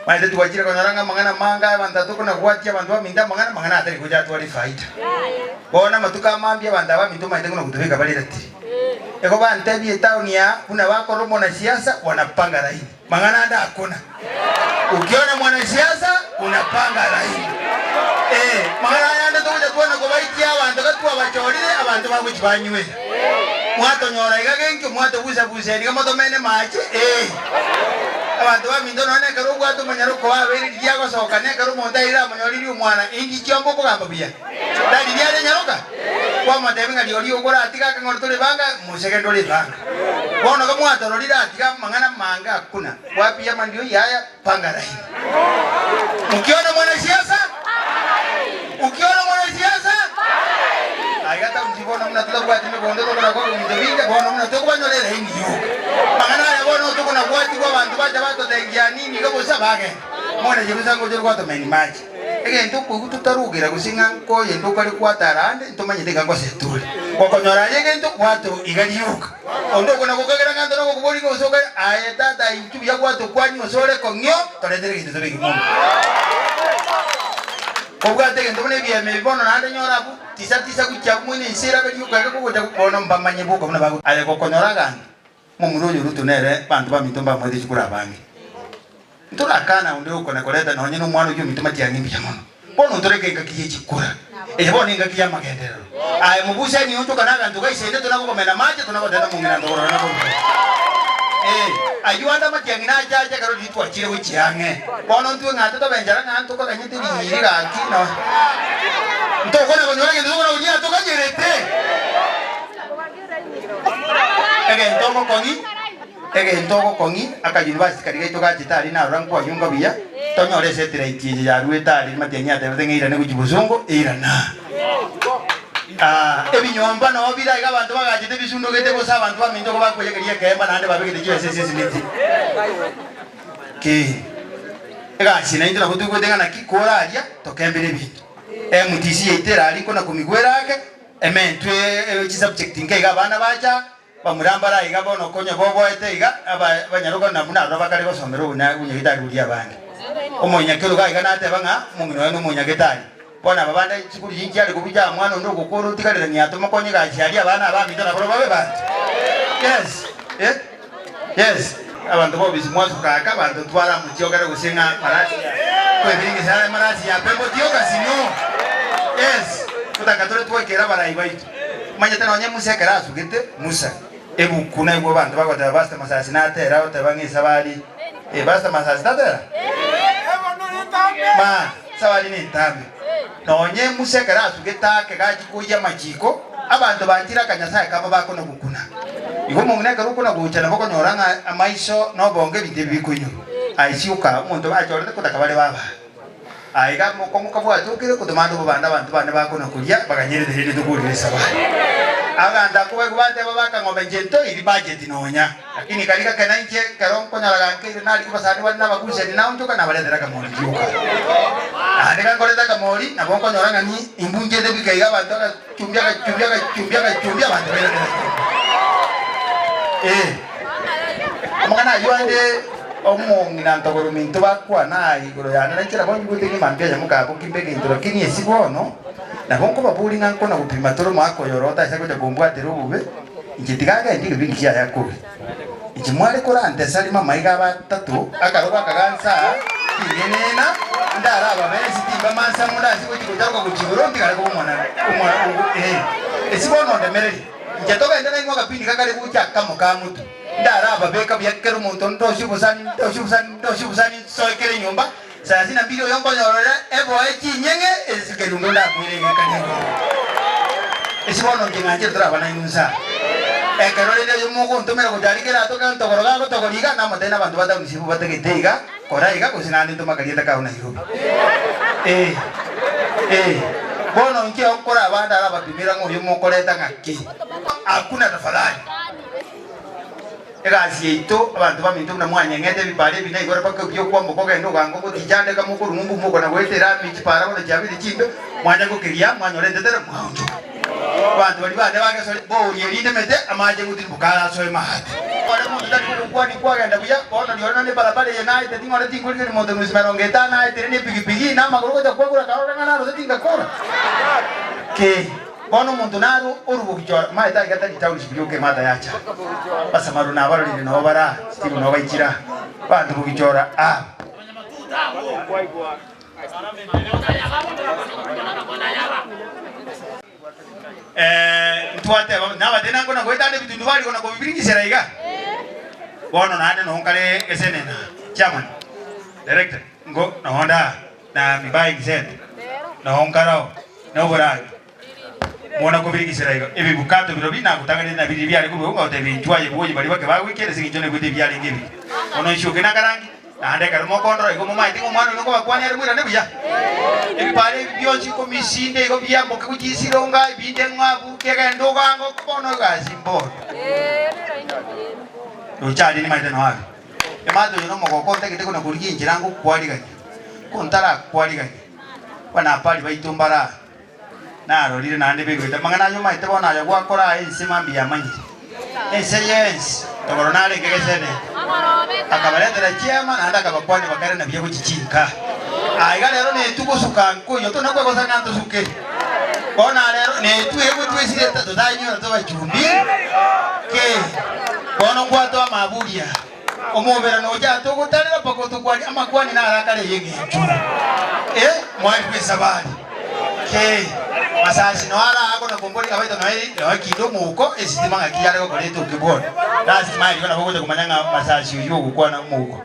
Omanyete twachire konyora ng'a amang'ana amange abanto atokona gwatia abanto baminto amang'ana, amang'ana atari gocha atware efaida. Bono amatuko amambia abanto aba baminto omanyete buna gotobeka bare eratiri. Igo bantebia etown aa buna bakorora omonasiasa wanapanga laini. Mang'ana ande hakuna. Ukiona mwanasiasa unapanga laini. Eh, mang'ana aya ande togocha twana kobaitia abanto ga twabachorire abanto bagochi banywera. Mwatonyora iga genkio mwatobusa-busa iga motomene mache eh. Abanto baminto nonya nekero obwate omonyaro koabeire riria agosoka nekero omonto aire amonyoririe omwana inki chiombe okogamba buya. Tari riare nyaroka? Kwamotebia ng'a rirorio okoratiga akang'oro tore banga, mosegende ore banga. Bono kamwatororire atiga amang'ana amange akuna, wapi ama ndio yaya panga laini. Ukiona mwanasiasa? Ukiona mwanasiasa? Aiga taunti bono buna totabwati megondo tokona koba ebinto binde bono buna tokobanyora eraini yoka. Mang'ana aya bono tokona gwatigwa abanto bacha batotengia nini iga bosa bagenda. Mwana Jerusalem ngocha ore gwatomeni mache. Egento okoigwa totarugera gose ng'a nkoyende okare kwatara ande, ntomanyete iga ngosetore. Gokonyora aye egento gwato iga rioka. Onde okona gokagera ng'a ntore gokoboria ng'a gose okare, aye tata inchuo buya gwatokwania ose ore kong'io, toretere egento tobeke monwe. Kobwate egento buna ebiema ebi bono naende nyora abwo tisa tisa gochia abwo moino ense erabe rioka iga kogocha bono mbamanye boka buna bago. Aye gokonyora aganto, momura oyo Ruto nere banto baminto mbamoete chikura abange. Ntorakana onde okona koreta nonye nomwana oyio ominto matiang'i mbuya mono. Bono ntoreke engaki ye chikura. Eye bono nengaki y'amagenderero. Aye mobusani onchoka naganto gaisaine tonagokomena amache tonagoteta mong'ina ntokorora na korwa. Ee, ayio ande amatiang'i nache ache ekero riria twachire gochia ang'e. Bono ntwe ng'a totobe enchara ng'a ntokaganyete riiri gaki no. Ntokona konyora egento tokona koria tokanyerete. Egento ogokong'i. Egento ogokong'i, aka university karia gaito gachete aria narora nkwayunga buya, tonyore esatellite eye yaruete aria matiang'i atebete ng'a eirane gochia bosongo, eirana. Ah, ebinyomba noo bire aiga abanto bagachete bisundogete gose abanto baminto igo bakoyegeria ekeemba naende babegete chibesa ase esimiti. Ki? Egasi naintwe nabo toigwete ng'a naki koraria tokembere ebinto. MTC yaito erari kona komigwera ake, ementwe chisubject nke iga abana bacha, Bamura mbare aiga bono konya boboete iga, abanyaroka na buna aroro bakare gosomera obonyagetari boria abange. Omonyakerogo aiga nateba ng'a omong'ina oye nomonyagetari. Bono aba bande chisukuru chinchiare kobucha omwana onde ogokora otigarire ng'a tomokonye egasi aria abana abaminto naboro babe banto. Yes, eh, yes. Abanto b'obisi mwasuka aka abanto twara mochiokere gose ng'a marasi ya kwebiringisa are marasi ya pembo tioka sino. Yes, gotaka tore twaikera abarai baito. Omanyete nonye Musa ekero asugete, Musa, ebuku naigwe abanto bagoteba Pastor Masasi natera agoteba ng'a esabari eh, Pastor Masasi tatera? Ma, esabari nentambe. Nonye Musa ekero asugete ake gachia koyia amachiko, abanto banchire akanyasae kabo bakona gokuna. Igo omong'ina ekero okona gocha nabo okonyora ng'a amaiso na obongo ebinto ebi bikoinyora. Aye sioka, omonto bachorete kotaka bare baba. Aiga mokong'u kabwatokire kotomanda obobanda abanto bane bakona koria, baganyerete rende tokorire esabari. Aganto ako baigwa bateba bakang'omba inche ntoiri budget nonya. Lakini karia gakena inche ekero nkonyora gankeire narigia basani bande nabagusiani naonchoka nabaretera akamori rioka. Naende gankoreta akamori nabo nkonyora ng'a ni imbunchete bika iga abanto agachumbi agachumbi agachumbi agachumbi abanto bairanera nyomba. Eh, amang'ana ayio ande. Omong'ina ntogoro ominto bakwana aa igoro yane, na inche nabo nyigwete ng'a mambia aye mokabokia imbe egento, lakini esi bono nabo nkobaboria ng'a nkona gopima tore omogaka oyo oro otaisa gocha kombwatera obobe, inche tiga agende egebindi kiaye akore. Inche mware korantesa rimo amaiga aba atato, akarogo akagansa aa, tingenena, ndarababe ase timba mansa mono ase gochia gocharoka gochia igoro ntigare koba omwana omwana ee. Esi bono ondemererie, inche togende nainwe agapindi gakare gocha akamo ka motwe. Ndarababeka buya kera omonto ndosie obosani, ndosie obosani, ndosie obosani, nsoe kera enyomba, saa sita na mbili oyo nkonyorora eboe chinyeng'e ase ekerundo ndamoire egeka nigo. Ase bono inche ng'anchire toraba nainwe inse aa. Ekero rende oyo mogontomera gocha aria kera atoke ntogoro gagotogoria iga, namotebie nabanto ba town chief batagete iga, kora iga gose naende ntome akarieta kao Nairobi. Eh, eh, bono inche nkoraba ndarabapimera ng'a oyo mokoreta ng'aki. Hakuna tafadhali. Egasi yaito, abanto baminto buna mwanyeng'ete ebipara ebi naigoro mpaka ebiya okwamboka ogende ogange ogotichandeka mokorwa ng'umbu mokona goeta erami chipara bono chiabeire chimbe, mwanya gokeria mwanyora entetere mwaonchoka. Abanto baria bande bagesore boria erinde emete amache gotirimboka arasoe maate. Ore monto tari kogokwani kwagenda buya, bono rirorio nonye ebarabara eye naeteti ng'ore tinkorigereria monto nusu merongo etano aetere ne epigipigi na amagoro gocha kwagura akarora ng'a narose tingakora ki. Bono omonto naro orubogichora maete aiga tari township rioka emata yacha. Basamaru nabarorire nabo bare aa, Steve nabo baichire aa. Abanto bogichora aa. Eh, ntwateba nabatebia nankona goetana ebitundu bari kona kobibiringisera iga. Bono naende noo nkare gesenena chairman, director, nko noo ndaa na buying center noo nkarao na oborabi mona kobirigisera iga ebibukato birobi nagotang'anete na biria biare korwa ngotebia inchuo aye bwoye baria bake bagoikera ase eng'encho naigwete ebiarenge ebiya. Bono nsioke nakarangi Naende ekero mokondora igo momaete ng'a omwana oino nkobakwania are moirane buya. Ebipara ebi bionsi nkomisinde igo biamboke gochia isironga, ebinde ng'abuke genda ogange oko bono egasi mbono. Roche aria nimaete noe abe. Emate oyo nomogoko ontagete kona korigia enchera ngokwarigania, ko ntarakwarigania, bana apari baito mbare aa. Narorire naende begoita amang'ana ayio omaete bono aya gwakora aa ense mambia yamanyire. Ense yensi togoro narenge gesenete. Akabaretera chiema naende akabakwania bakarena buya gochia chinka. Aiga rero netwe gosuka nkoyio tona kwegosa ng'a ntosuke. Bono aa rero netwe egotwesire totanyora tobachumbi ki. Bono nkwatoa amaburia. Omobera nocha atogotarera mpaka otokwanie amakwani naro akare ay'engencho. Eh, mwari bw'esabari. Kei, masasi noe ara aa kona kombori abaito noe noe kinde omouko esitima ng'aki yare gokora etoke bono. Lasima erio nabo ogocha komanya ng'a masasi oyio ogokwana omouko.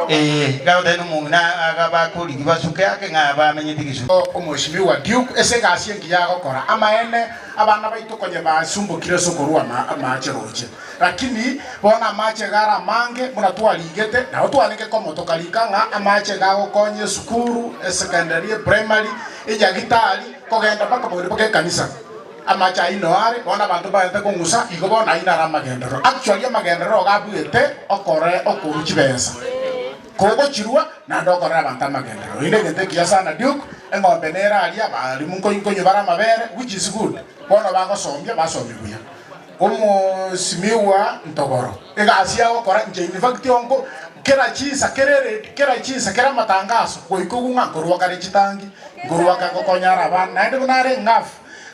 Eh, ekero otari nomong'ina aga bakorigi basuke ake ng'a bamenyete gisusu. Omweshimiwa Duke ase egasi engiya agokora. Amaene abana baito konye basumbokire ase okorua amache roche. Lakini bono amache iga are amange, buna twarigete, nabo twarenge komo tokarika ng'a amache iga agokonya esukuru, esecondary, eprimary, enyagitari, kogenda mpaka bogende mpaka ekanisa. Amache ayio noo are, bono abanto mbaete kong'usa, igo bono ayio naro amagenderero. Actually amagenderero iga abuete okore okorwa chibesa. Kogochirua, naende okorera abanto amagenderero. Rende egento ekiya sana Duke, eng'ombe nere aria, abalimu nkonywa bare amabere, which is good. Bono bagosombia, basomia buya. Omosimigwa ntogoro, egasi agokora inche in fact onko kera chinsa kera eredi kera chinsa kera amatangaso goika ogwo ng'a nkorwa kare chitangi nkorwa kare ngokonyara abana naende buna are eng'afu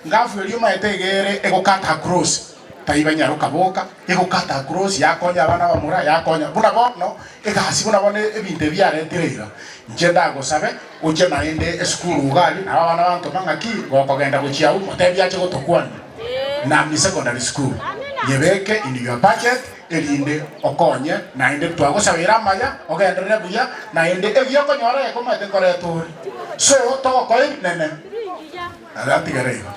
ngafu eria omaete iga ere egokata across taiba nyaroka boka egokata across yakonya abana abamura yakonya buna bono egasi buna bono ebinto ebi biaretire iga inche ndagosabe oche naende esukuru iga aria nabo abana bantoma ng'aki gokogenda gochia abwo motebie ache gotokwania. Nami Secondary School, nyebeke in your budget erinde okonye naende twagosabeire amaya ogenderere buya naende ebi okonyora ekomanyete nkoreta ore so togokoa ebinene. Naro atigere igo.